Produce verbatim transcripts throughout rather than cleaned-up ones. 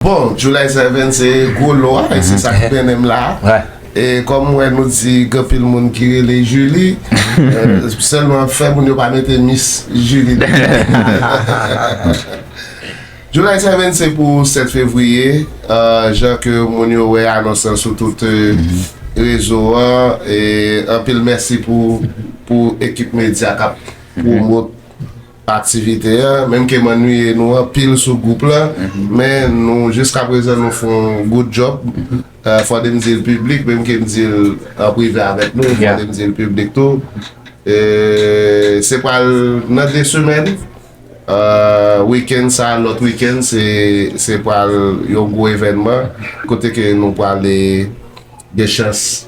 Bon, July Seven se gwo lo a, e se sa k mennen m la. E kòm m wè nou di gen anpil moun ki rele Julie, sèlman fè moun yo pa mete Miss Julie nan. July Seven se pou sèt fevriye, jan ke moun yo wè anons lan sou tout rezo an, e anpil mèsi pou, pou ekip medya k ap pwomot aktivite a, menm ke m annuiye nou anpil sou gwoup la, men nou jiskaprezan nou fè yon good job. Fò de m di l piblik, menm ke m di l an prive avèk nou, fò de m di l piblik tou. Se pral nan de semèn, wikenn sa, lòt wikenn, se, se pral yon gwo evènman, kote ke nou prale gen chans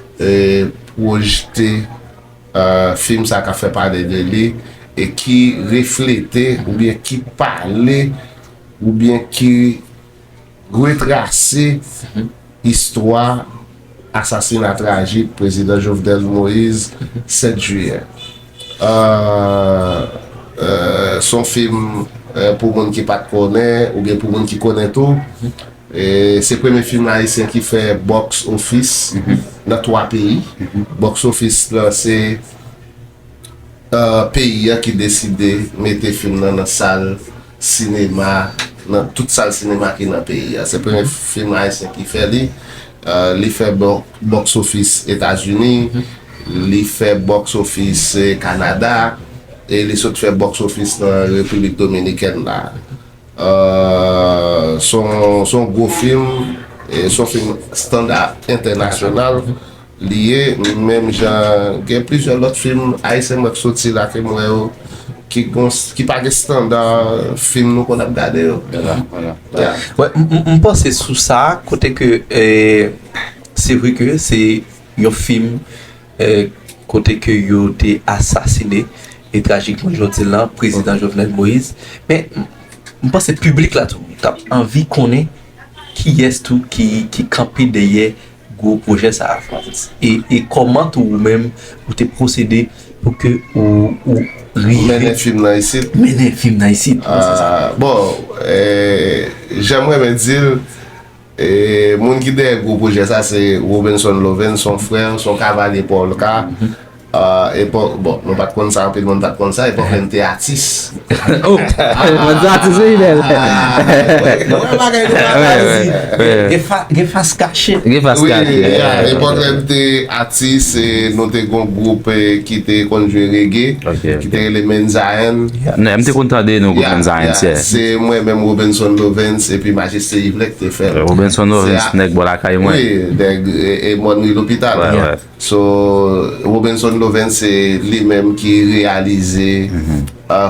pwojte fim sa k ap fè pale de li e ki reflete oubyen ki pale oubyen ki retrase istwa asasina trajik Prezidan Jovenel Moïse sèt jiyè. Se yon fim pou moun ki pa t konnen oubyen pou moun ki konnen tou. E se premye fim ayisyen ki fè box office nan twa peyi. Box office lan se peyi a ki deside mete fim nan nan sal sinema, nan tout sal sinema ki nan peyi a. Se premye fim ayisyen ki fè li. Li fè box office Etazini, li fè box office Kanada, e li sot fè box office nan Repiblik Dominikèn la. Se yon gwo fim, se yon fim estanda entènasyonal li ye, menm jan gen plizyè lòt fim ayisyen mwen k soti la ke m wè yo ki, ki pa gen estanda fim nou konn ap gade yo. M panse sou sa, kote ke se vre ke se yon fim kote ke yo te asasine e trajikman jodi la Prezidan Jovenel Moïse. Men m panse piblik la tou t ap anvi konnen kiyès tou ki, ki kanpe dèyè gwo pwojè sa a, Frantz. E, e kòman tou ou menm ou te pwosede pou ke ou, ou rive mennen fim nan isit? Mennen fim nan isit. Bon, jan m renmen di l, E, moun ki dèyè gwo pwojè sa se Robenson Lovens, se yon frè, se yon kavalye pòlka. Epòk, bon, nou pa t konn sa, anpil moun pa t konn sa, epòk la m te atis. Oh! Mwen di atis wi, bèl. Gen fas kache. Gen fas kache. Wi, epòk la m te atis, nou te gen yon gwoup ki te konn jwe reggae, ki te rele Menzayan. M te konn tande nou gwoup Menzayan, yeah. Se mwen menm, Robenson Lovens, epi Majeste Yvlè ki te fè l. Robenson Lovens, nèg bò lakay mwen. Wi, nèg e mòn ri lopital. So, Robenson Lovens se li menm ki reyalize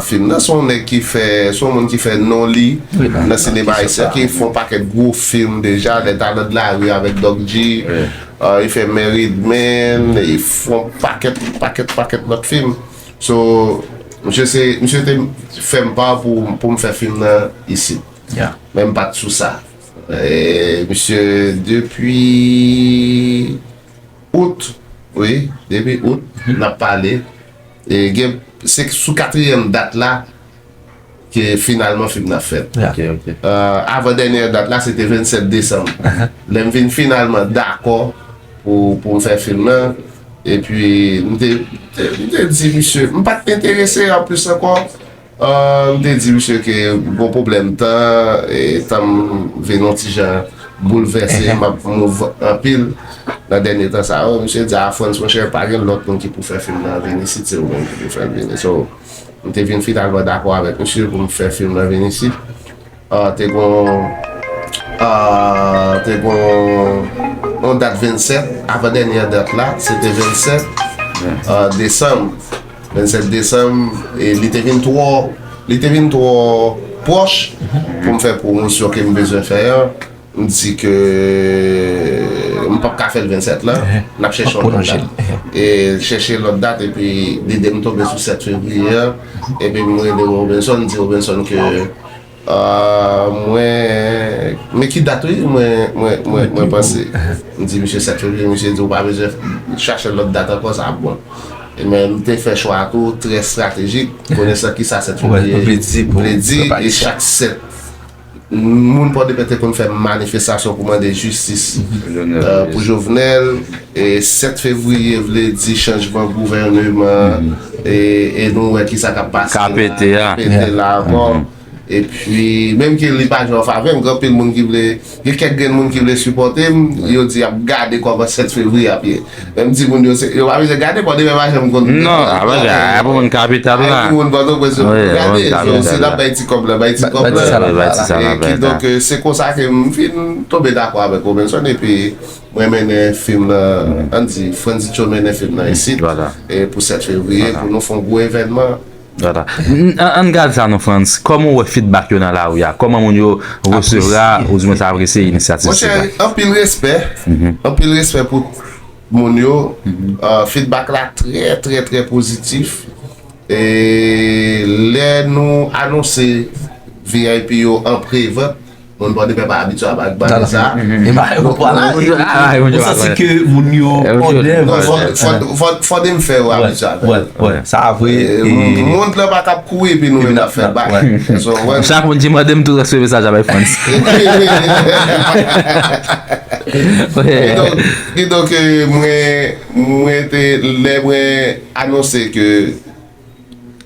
fim nan. Se yon nèg ki fè, se yon moun ki fè non li nan sinema ayisyen, ki fè yon pakèt gwo fim deja, Les Talents de la rue avèk Doc G, li fè Married Men, li fè yon pakèt, pakèt, pakèt lòt fim. So, misye se, misye te fè m pa pou, pou m fè fim nan isit. Men m pa t sou sa. E, misye, depi out, wi, depi out, n ap pale. E gen, se sou katriyèm dat la ke finalman fim nan fèt. Avan dènyè dat la, se te vennsèt desanm. Lè m vin finalman dakò pou, pou m fè fim nan, epi m te, m te di misye, m pa t enterese an plis ankò. M te di misye ke gon pwoblèm tan, e tan m vin yon ti jan boulvèse, m ap move anpil nan dènye tan sa yo. Misye di, a, Frantz, monchè, pa gen lòt moun ki pou fè fim nan vin isit, se ou menm ki pou fè l vini. So, m te vin finalman dakò avèk misye pou m fè fim nan vin isit. Te gon, te gon yon dat vennsèt, avan dènyè dat la, se te vennsèt desanm. Vennsèt desanm, e li te vin twò, li te vin twò pwòch pou m fè pwomosyon ke m bezwen fè an. M di ke m p ap ka fè l vennsèt la, n ap chèche yon lòt dat. E chèche lòt dat, epi lide m tonbe sou sèt fevriye an, epi m rele Robenson, m di Robenson ke mwen, men ki dat wi, mwen, mwen, mwen, mwen panse. M di misye sèt fevriye, misye di ou pa bezwen chache lòt dat ankò, sa ap bon. E men m te fè chwa tou trè estratejik, konesan kisa sèt fevriye vle di, e chak sèt Moun Pòdepè te konn fè manifestasyon pou mande jistis euh, pou Jovenel. E sèt fevriye vle di chanjman gouvèneman e, e nou wè ki sa k ap pase la, Ka pete a. Pete la ankò. Epi, menm ke li pa jwe an favè m, gen anpil moun ki vle, gen kèk grenn moun ki vle sipòte m, yo di y ap gade kòman sèt fevriye ap ye. Menm timoun yo, se, yo pa bezwen gade, Pòdepè pa janm konn. Non, apa gade, apa moun kapital la. Pou moun Pòtoprens yo Wi, gade, moun so, kapital si n la. ap bay ti kòb la, bay ti kòb Bay ti la. salad Wi, bay ti salad, E bay kidonk, euh, se konsa ke m fin tonbe dakò avèk Robenson, epi mwen mennen fim nan, ann di, Frantzitcho mennen fim nan isit, Voilà. e pou sèt fevriye, pou nou fè yon gwo evènman. Voilà. N- An, ann gad sa non, Frantz. Kòman w wè feedback yo nan lari a? Kòman moun yo resevwa, oudimwens apresye inisyativ Monchè, sila? Anpil respè. Anpil respè pou moun yo. Euh, feedback la trè, trè, trè pozitif. E lè nou anonse V I P yo an prevant, moun Pòdepè pa abitye avèk bagay sa. E ba yo pa la. Ah, Ou santi ke moun yo Eh, moun yo- òdè. Non, fò, fò, fò, fò de m fè yo abitye avèk. Wè, wè, sa vre. E, e- Mond lan pa t ap kouri epi nou menm n ap fè bak. So, wè. Chak moun ki mande m tou transfere mesaj la bay Frantz. Kidonk, kidonk, eh, mwen, mwen te, lè mwen anonse ke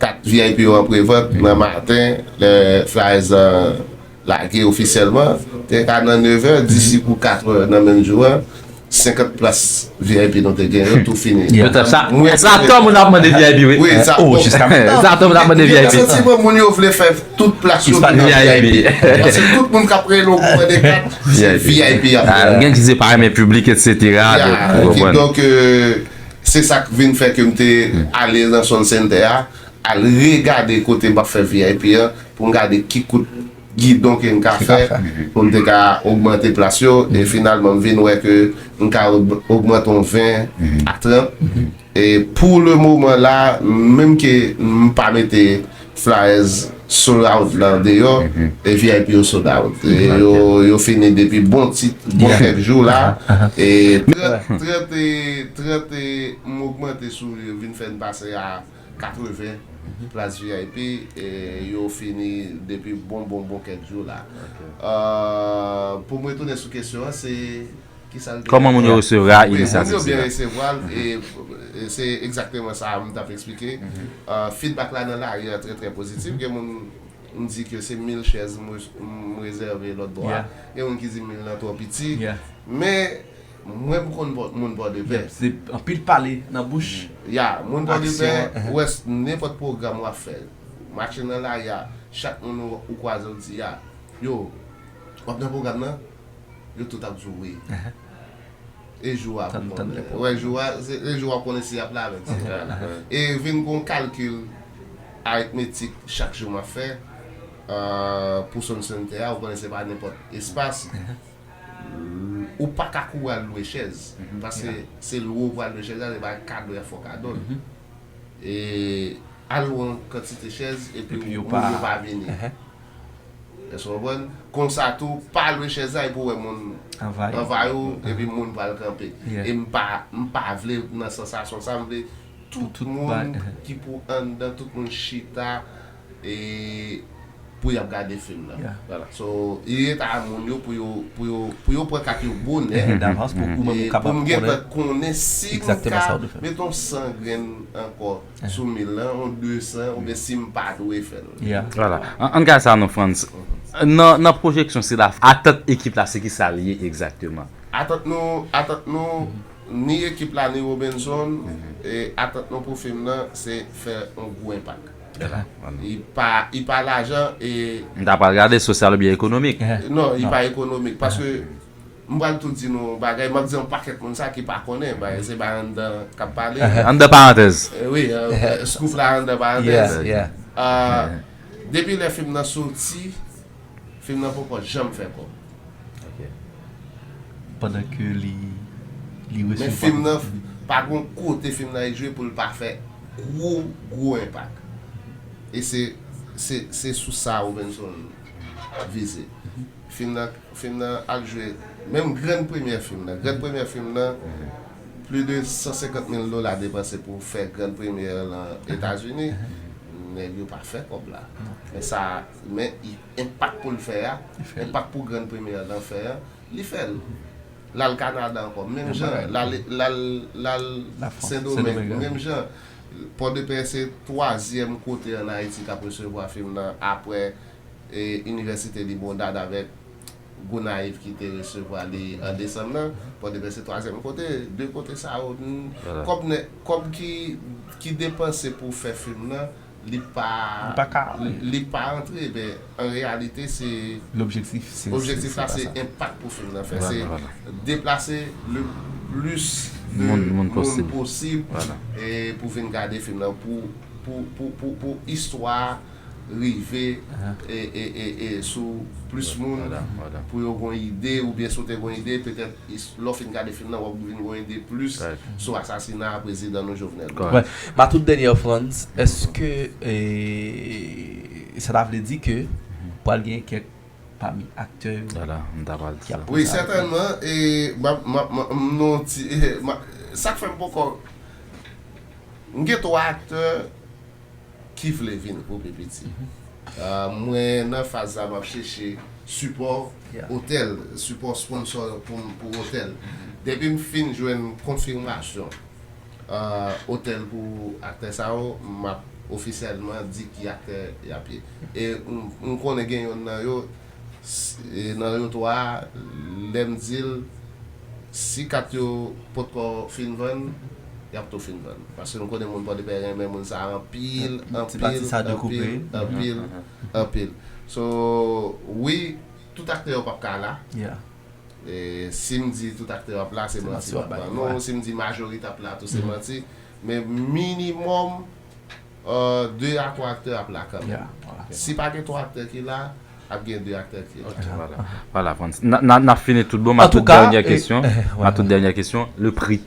kat V I P yo an prevant nan maten, lè flyers lan lage ofisyèlman, te ka nan nevè, disi pou katrè nan menm jou an, senkant plas V I P nou te gen yo, tou fini. Petèt sa, sa atò moun ap mande V I P, wi. Wi, sa, Oh, jiska Sa atò moun ap mande V I P. Santiman moun yo vle fè tout plas yo Espace nan V I P. V I P. Paske tout moun k ap rele w pou mande kat, se V I P y ap Ah, fè. Gen ki di pa renmen piblik, et cetera. Ya, Ou ki- konprann? donk, euh, se sa k vin fè ke m te ale nan Sun Center a, al regade kote m ap fè V I P an, pou m gade ki kout gidon ke m ka fè, pou m te ka ogmante plas yo, e finalman m vin wè ke m ka og- ogmante yon ven a trant. E pou le moman la, menm ke m pa mete flyers sold out lan deyò, e V I P yo sold out. E yo, yo fini depi bon ti, bon kèk jou la. E trant, trant, e, trant, e, m ogmante sou li, yo vin fè n pase a katreven plas V I P, e yo fini depi bon, bon, bon kèk jou la. Euh, pou mwen tounen sou kesyon an, se ki sa l te Kòman moun yo resevwa Wi, moun yo inisyativ byen sila? Resevwa l, e, e se egzakteman sa m t ap eksplike. Euh, feedback la nan lari a trè, trè pozitif. Gen moun m di ke se mil chèz m re- m rezève lòt bò a. Yeah. Gen moun ki di mil lan twò piti. Yeah. Men, mwen m konn Pò- moun Pòdepè. Se anpil pale nan bouch. Ya, moun Pòdepè, Aksyon. ou wè s- nenpòt pwogram w ap fè. Mache nan lari a, chak moun ou, ou kwaze w di, ya, yo, w ap nan pwogram nan? Yo tout ap di w wi. E jou a Tann- pou tann konnen. nenpòt. Wè, jou a, se e jou a konnen si y ap la avèk se. E vin gon kalkil aritmetik chak jou m ap fè, euh, pou Sun Center a, ou konnen se pa nenpòt espas. Ou pa ka kouri al lwe chèz, paske se lwe ou pral lwe chèz la, se pa kado y ap fè w kado l. E al lwe yon kantite chèz, epi Epi yo moun pa- yo pa vini. Èske w konprann? Konsa tou, pa lwe chèz la, epi w wè moun Anvayi. Anvayi w, epi moun pral kanpe. Yeah. E m pa, m pa vle nan sansasyon sa, m vle tout Tout moun bay- ki pou anndan, tout moun chita, e pou y ap gade fim nan. Yeah. Voilà. So, li rete a moun yo pou yo, pou yo, pou yo pran kat yo bonè. Davans pou ou menm E ou kapab pou m gentan konnen. Konnen si m Egzakteman sa ou dwe ka fè. Met yon san grenn ankò sou mil lan, yon de san, oubyen si m pa dwe fè l. Yeah. Voilà. An, ann gade sa non, Frantz. Nan, nan pwojeksyon sila, atant ekip la, se ki sa l ye egzakteman? Atant nou, atant nou, ni ekip la, ni Robenson, e atant nou pou fim nan, se fè yon gwo enpak. Li pa, li pa lajan e. M ta pral gade sosyal oubyen ekonomik. Non, li pa ekonomik, paske m pral tou di nou yon bagay, m ap di yon pakèt moun sa ki pa konnen, bagay, se pa anndan k ap pale. Anndan parantèz. Eh, wi, euh, scoop la anndan parantèz. Yeah, yeah. Euh, depi lè fim nan soti, fim nan poko janm fè kòb. Pandan ke li, li Men resevwa. Fim nan, pa gon kote fim nan jwe pou l pa fè gwo, gwo enpak. E se, se, se sou sa Robenson vize. Fim nan, fim nan al jwe, menm grann premyè fim nan, grann premyè fim nan, plis de san senkant mil dola depanse pou fè grann premyè lan Etazini. nèg yo pa fè kòb la. Men sa, men enpak pou l fè a, enpak pou grann premyè lan fè a, li fè l. L al Kanada ankò, menm jan. L al, l al, l al Sendomeng, menm jan. Pòdepè se twazyèm kote ann Ayiti k ap resevwa fim nan apre e, Inivèsite Liberdad avèk Gonayiv ki te resevwa li an desanm nan. Pòdepè se twazyèm kote. De kote sa yo, n- kòb nè- kòb ki, ki depanse pou fè fim nan, li pa, li pa ka li, li pa antre. Men an reyalite, se Lobjektif, se, objektif la, se enpak pou fim nan fè. Se deplase le plis de moun, moun posib e pou vin gade fim nan, pou, pou, pou, pou, pou istwa rive e, e, e, e sou plis moun pou yo gon ide, oubyen si w te gon ide, petèt lè w fin gade fim nan, w ap vin gon ide plis sou asasina prezidan nou Jovenel Moïse. Wè. Ma toute dernière, Frantz, èske e, sa ta vle di ke pral gen kèk pami aktè yo ki ap Wi, sètènman, e, ma, ma, ma, m non ti, e, ma, sa k fè m poko, m gen twa aktè ki vle vin pou pi piti. Ah, mwen nan faz la m ap chèche sipò otèl, sipò sponsò pou, pou otèl. Depi m fin jwenn konfimasyon ah, otèl pou aktè sa yo, m ap ofisyèlman di ki aktè y ap ye. E m, m konnen gen yonn nan yo, s- e nan yo twa, lè m di l, si kat yo potko fin vann, y ap tou fin vann. Paske nou konnen moun Pòdepè renmen moun sa a anpil, anpil, anpil, anpil, anpil. So, wi, tout aktè yo p ap ka la. E, si m di tout aktè ap la, se manti m ap ban nou. Si m di majorite ap la tou, se manti. Men minimòm, euh, de a twa aktè ap la kanmenm. Si pa gen twa aktè ki la, ap gen de aktè ki la. Vwala, vwala, Frantz. N a, n a, n a fini tout bon. Ma tout dènyè kesyon. Ma tout dènyè kesyon, le pri.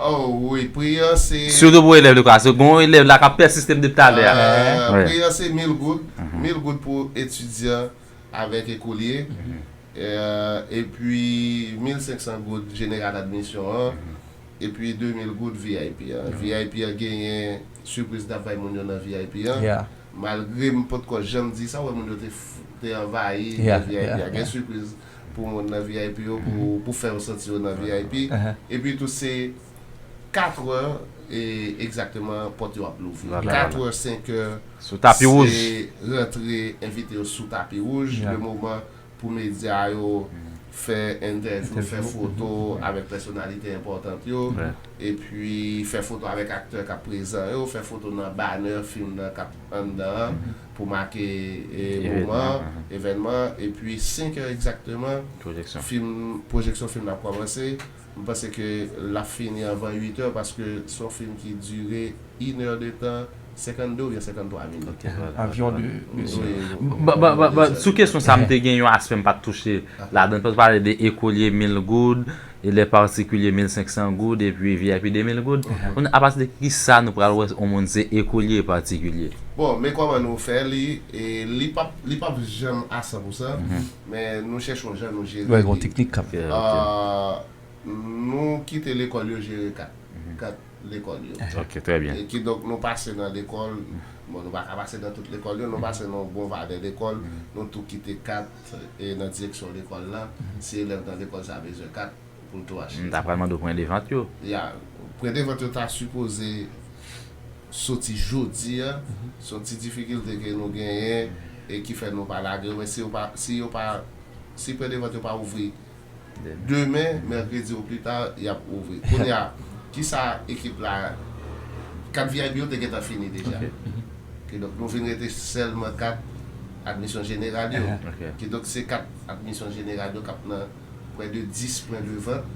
Oh wi, pri an se Sitou pou elèv lekòl la. Se gon elèv la k ap pèsiste m depi talè a. Euh, pri an se mil goud. Mil goud pou etidyan avèk ekolye. Euh, epi mil senk san goud jeneral admisyon an, epi de mil goud V I P an. V I P an genyen sipriz n ap bay moun yo nan V I P an. Malgre m potko janm di sa, w wè moun yo te, f- te anvayi nan V I P an. Gen sipriz pou moun nan V I P yo, pou, pou fè yo santi yo nan V I P. Epi tou se kat è, e, egzakteman pòt yo ap louvri. Kat è, senk è, sou tapi wouj. Se rantre envite yo sou tapi wouj. Le moman pou medya yo fè entèvyou, fè foto avèk pèsonalite enpòtan yo, epi fè foto avèk aktè k ap prezan yo, fè foto nan banè fim nan k ap anndan an pou make, e, moman, evènman, epi senk è egzakteman, fim, pwojeksyon fim nan ap kòmanse. M panse ke l ap fini anvan uit è, paske se yon fim ki dire inè de tan, senkannde oubyen senkanntwa minit. Environ de, de Wi. Ba, ba, ba, ba, sou kesyon sa, m te gen yon aspè m pa t touche ladan l, paske w pale de ekolye mil goud, elèv patikilye mil senk san goud, epi V I P de mil goud. Kounye a, apati de ki sa nou pral wè yon moun se ekolye patikilye? Bon, men kòman nou fè li, e li p ap, li p ap janm a san pou san, men nou chèche yon jan nou jere li. Wi, gon teknik k ap fè. Ah, nou kite lekòl yo jere kat, kat lekòl yo. Ok, trè byen. E kidonk, nou pase nan lekòl, bon, nou pa ka pase nan tout lekòl yo, nou pase nan yon bon valè lekòl, nou tou kite kat, e, nan direksyon lekòl la. Si elèv nan lekòl sa bezwen kat, pou l tou achte. M ta pral mande w pwen de vant yo. Ya, pwen de vant yo ta sipoze soti jodi a, se yon ti difikilte ke nou genyen e ki fè nou pa lage yo, men si yo pa, si yo pa, si pwen de vant yo pa ouvri demen, mèkredi oplita, y ap ouvri. Kounye a, kisa ekip la, kat V I P yo te gentan fini deja. Kidonk, nou vin rete sèlman kat admisyon jeneral yo. Kidonk, se kat admisyon jeneral yo k ap nan prè de dis pwen de vant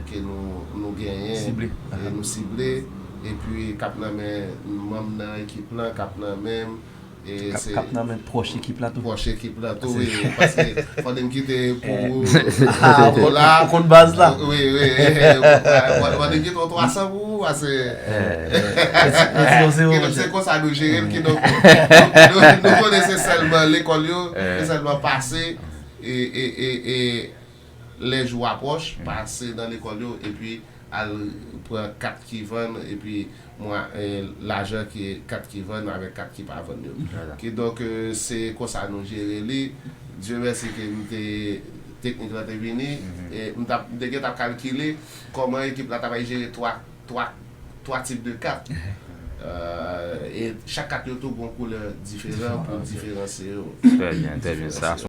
ke nou, nou genyen, e nou sible, epi k ap nan men manm nan ekip lan, k ap nan men m, e k ap, se k ap nan men pwòch ekip la tou. Pwòch ekip la tou, wi, paske fò n kite pou, pou la. Ou konn baz la. Wi, wi, e, e, fò n kite yon twa san pou ou, paske kidonk se konsa nou jere l, kidonk nou, nou, nou konnen se sèlman lekòl yo, se sèlman pase, e, e, e, e, lè jou apwòch, pase nan lekòl yo, epi al pran kat ki vann, epi mwen, eh, lajan ki kat ki vann avèk kat ki pa vann yo. Kidonk, eh, se konsa nou jere li. Dye mèsi ke m te, teknik lan te vini, e m t ap, m te gentan ap kalkile kòman ekip la ta pral jere twa, twa, twa tip de kat. Euh, e chak kat yo tou gon koulè diferan pou diferansye yo. Trè byen, trè byen. Sa